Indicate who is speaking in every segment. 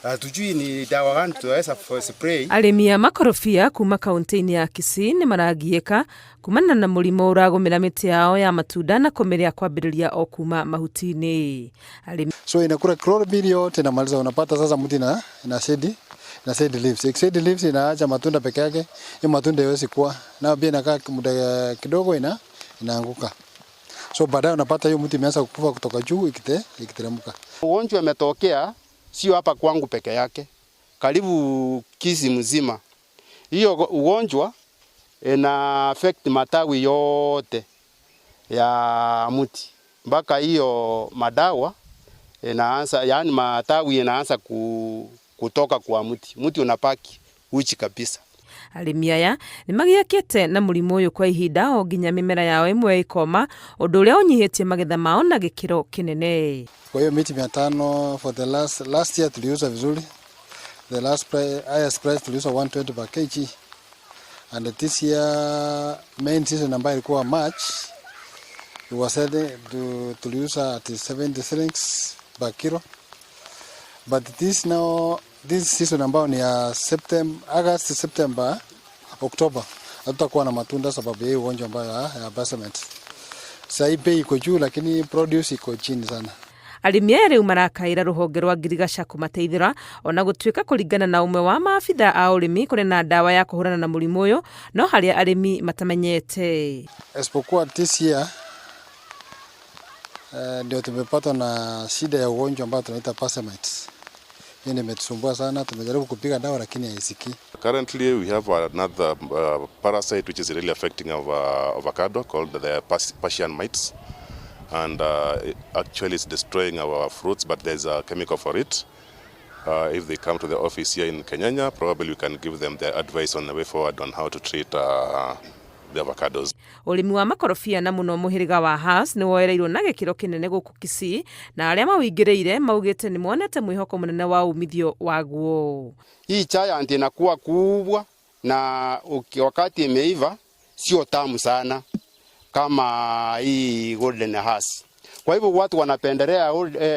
Speaker 1: Hatujui ni dawa gani tunaweza spray.
Speaker 2: Arĩmi a makorobia kuma kaunti-inĩ ya Kisii nĩ maragiĩka kumana na mũrimũ ũragũmĩra mĩtĩ yao ya matunda na kũmĩrĩa kwambĩrĩria o kuma mahuti-inĩ. Arĩmi
Speaker 3: So inakula chlorophyll yote inamaliza, unapata sasa mti ina shed leaves. Ikished leaves inaacha matunda peke yake, hiyo matunda haiwezi kuwa. Na pia inakaa muda kidogo inaanguka. So baadaye unapata hiyo mti imeanza kukufa kutoka juu ikiteremka.
Speaker 1: Ugonjwa umetokea sio hapa kwangu peke yake, karibu Kisii mzima. Hiyo ugonjwa ina affect matawi yote ya mti mpaka hiyo madawa inaanza, yani matawi inaanza kutoka kwa mti, mti unabaki uchi kabisa.
Speaker 2: Arĩmi aya nĩ magiĩkĩte na mũrimũ ũyũ kwa ihinda o nginya mĩmera yao ĩmwe ĩkoma, ũndũ ũrĩa ũnyihĩtie magetha mao na gĩkĩro kĩnene.
Speaker 3: Kwa hiyo miti 500 for the last year tuliuza vizuri. The last price, highest price tuliuza 120 per kg. And this year main season ambayo ilikuwa March, we were selling tuliuza at 70 shillings per kilo. But this now this season ambayo ni ya September, August, September, October hatutakuwa na matunda sababu ya hii ugonjwa ambayo ya basement. Sasa hii bei iko juu lakini produce iko chini sana.
Speaker 2: Arĩmi aya rĩu marakaĩra rũhonge rwa ngirigaca kũmateithĩra, ona gũtuĩka kũringana na ũmwe wa maabitha a ũrĩmi kũrĩ na ndawa ya kũhũrana na mũrimũ ũyũ no harĩa arĩmi matamenyete.
Speaker 3: Isipokuwa this year ndio tumepatwa na shida ya ugonjwa ambao tunaita parasites. Hiyo ndio imetusumbua sana, tumejaribu kupiga dawa lakini haisikii.
Speaker 4: Currently, we have another parasite which is really affecting our avocado called the Persian mites. And actually it's destroying our fruits, but there's a chemical for it. If they come to the office here in Kenyenya, probably we can give them the advice on the way forward on how to treat the avocados.
Speaker 2: Ũrĩmi wa makorobia na mũno mũhĩrĩga wa Hass nĩ woereirwo na gĩkĩro kĩnene gũkũ Kisii, na arĩa mawĩingĩrĩire maugĩte nĩ monete mwĩhoko mũnene wa umithio waguo.
Speaker 1: Hii giant inakuwa kubwa na wakati imeiva sio tamu sana kama hii Golden Hass. Kwa hivyo watu wanapendelea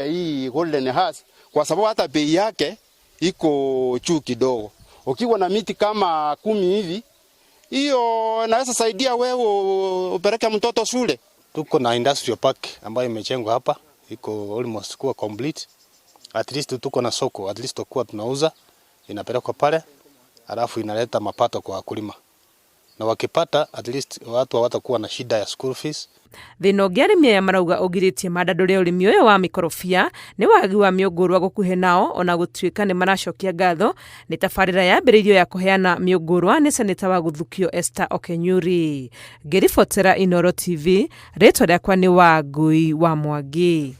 Speaker 1: hii Golden Hass kwa sababu hata bei yake iko juu kidogo. Ukiwa na miti kama 10 hivi, hiyo naweza saidia wewe upeleke mtoto shule.
Speaker 5: Tuko na industrial park ambayo imejengwa hapa, iko almost kuwa complete. At least tuko na soko, at least tukuwa tunauza, inapelekwa pale, alafu inaleta mapato kwa wakulima. Na wakipata, at least watu hawatakuwa na shida ya school fees.
Speaker 2: Thĩna ũngĩ arĩmi aya marauga ũgirĩtie mandandũre ũrĩmi ũyũ wa mĩkorobia nĩ wagi wa mĩũngũrwa gũkuhĩ nao, ona gũtuĩka nĩ maracokia ngatho nĩ tabarĩra yambĩrĩirio ya kũheana mĩũngũrwa nĩ seneta wa Gũthukio Esther Okenyuri. Ngĩribotera Inooro TV, rĩtwa rĩakwa nĩ Wangui wa Mwangi.